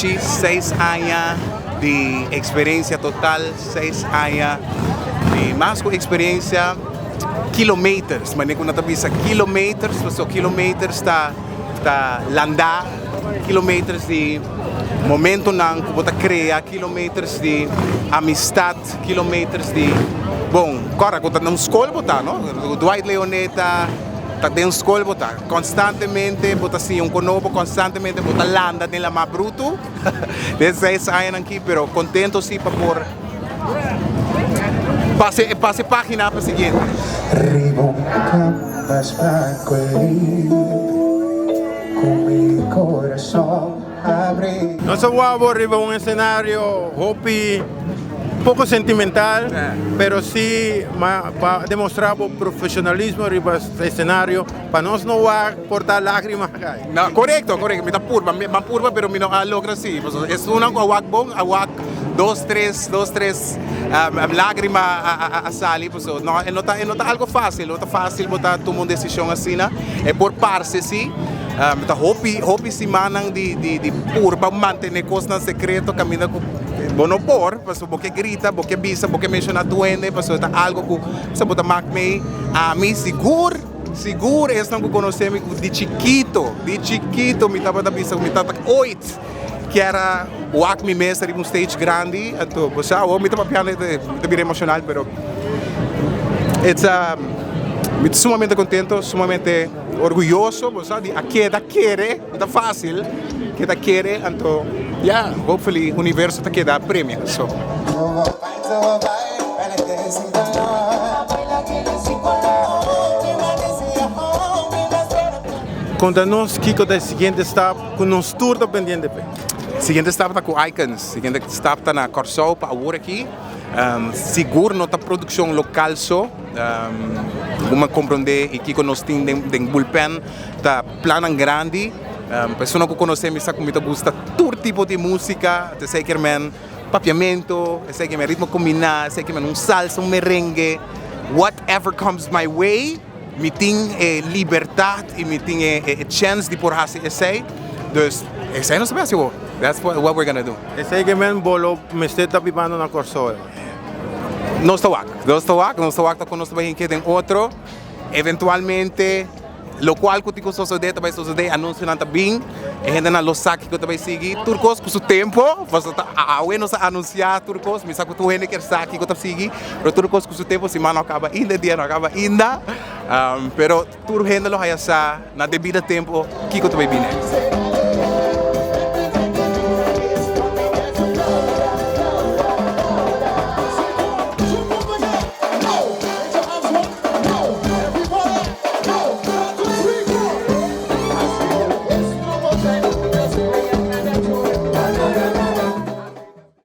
Dushi, 6 aña di experiencia total, 6 aña di mas cu experiencia, kilometers, manera cu nan ta bisa kilometers, pasobra kilometers ta ta landa, kilometers di momentonan cu bo ta crea, kilometers di amistad, kilometers di, bon, cora cu ta na un scol bo ta, no? Dwight Leoneta ta den un scol bo ta. Konstantemente bo ta siña un konobo, konstantemente bo ta landa den lamá brutu den seis añanan aki, pero kontento si pa por pasa e pasa e página pa siguiente. Riba un canvas blanco e limpio cu mi corazon abri. Nos a wou bo riba un escenario hopi poco sentimental, pero si pa demostra bo profesionalismo riba escenario pa nos no wak por ta lagrima kai. No, korekto, korekto. Mi ta purba, mi a purba pero mi no a logra si. Pasobra esunnan ku a wak bon a wak dos tres, dos tres lagrima a sali. Pasobra no, e no ta, e no ta algo fácil, no ta fácil bo ta tuma un desishon asina. E por parse si, mi ta hopi, hopi simannan di di di purba mantene kosnan sekreto kaminda ku bo no por, pasobra bo ke grita, bo ke bisa, bo ke menshoná tur hende, pasobra ta algo ku sa bo ta mak mei. Ami sigur, sigur esnan ku konosé mi ku di chikito, di chikito mi tabata bisa ku mi tata ooit kier a wak mi mes riba un stage grandi, anto bo sa awor mi ta papiando mi ta bira emoshonal pero it's a mi ta sumamente kontento, sumamente orguyoso bo sa di a keda kere, no ta fásil keda kere anto ya hopefully universo ta keda premia so. Konta nos kiko ta e siguiente stap ku nos tur ta pendiente p'e. Siguiente stap ta ku Icons. Siguiente stap ta na Kòrsou pa awor aki. Sigur no ta produkshon lokal so. Ku mi a komprondé i kiko nos tin den bullpen ta plannan grandi. Persona ku konosé mi sa ku mi ta gusta tur tipo di músika. Ta esei kier men. Papiamento, esei ke men ritmo kombiná, esei ke men un salsa, un merengue, whatever comes my way, mi tin e libertat i mi tin e chèns di por hasi esei. Dus esei nos ta bai hasi awor. That's what we're gonna do. Esei ke men bo lo mester ta bibando na Kòrsou eva? Nos ta wak, nos ta wak, nos ta wak ta kon nos ta bai hinke den otro. Eventualmente. Lokual ku tin ku sosodé ta bai sosodé, anunsionan ta bin, e hendenan lo sa kiko ta bai sigui, tur kos ku su tempu, pasobra ta awe nos a anunsiá tur kos, mi sa ku tur hende kier sa kiko ta sigui, pero tur kos ku su tempu, siman no a kaba ainda, e dia no a kaba ainda, pero tur hende lo haya sa na debido tempu kiko ta bai bini.